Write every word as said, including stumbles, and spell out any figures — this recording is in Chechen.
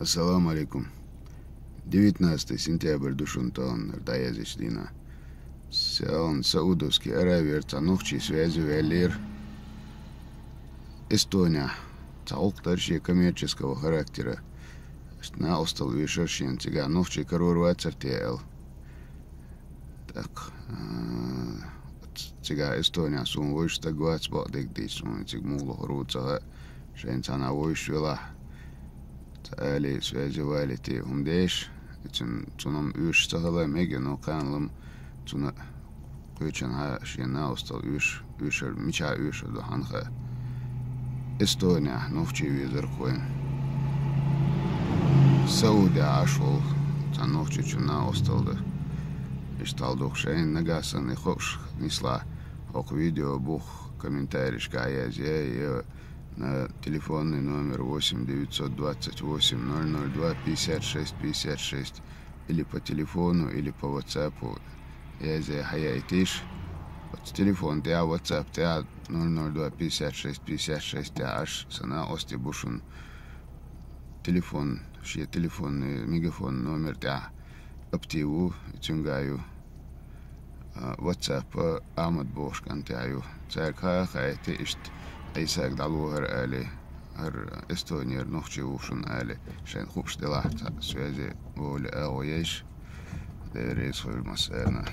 Ассаламу алейкум. Девятнадцатое сентябрь ду шуна таханара дӀаяздечу дийнахь. Селхан Саудовский Аравера цхьа нохчи связи ваьллера Эстонехь. Цхьа гӀуллакх дара шен коммерческого характера. Иштта накъосталла оьшура шена, цигахь нохчи карор вацара те аьлла. ТӀаккха, а, цигахь Эстонехь суна вевзаш стаг вац бакъдерг дийца, суна цига муха лохур ву ца хаьа, шайна цхьанхьа вевзаш велахь, ца алий, связи валийта, хӀума деш, и цуьнан, цунна-м оьшуш ца хилла мега, но кхана-м цунна кхечанхьа шен накъосталла оьшуш, оьшура, мичахь оьшур ду хьанна хаьа. Эстонехь нохчи везарг вайна. Саудехь Ӏаш волу цхьана нохчичун накъосталла ду. Иштта хьал ду-кх шайна, нагахь санна и хууш нислахь, хӀокху видео бухахь комментарийшкахь язъе, я на телефонный номер восемь девятьсот двадцать восемь ноль ноль два пятьдесят шесть пятьдесят шесть, или по телефону, или по WhatsApp-у язъе хьаяйтийша. Оцу телефон тӀехь, WhatsApp тӀехь ноль ноль два пятьдесят шесть пятьдесят шесть тӀехь Ӏаш, сан накъостий бу шуна. Телефон, шен телефонный мегафон номер тӀехь Апти ву, и цуьнгахь ю. А, WhatsApp Ахьмад бохуш кӀантехь ю. Цаьрга хаа а хаийти, иштта Ӏийсага дӀало хӀара али, хӀара Эстонера нохчи ву шуна али, шайна хууш делахь цхьаъ связи волий агӀо ейша. Дела реза хуьлда массарна.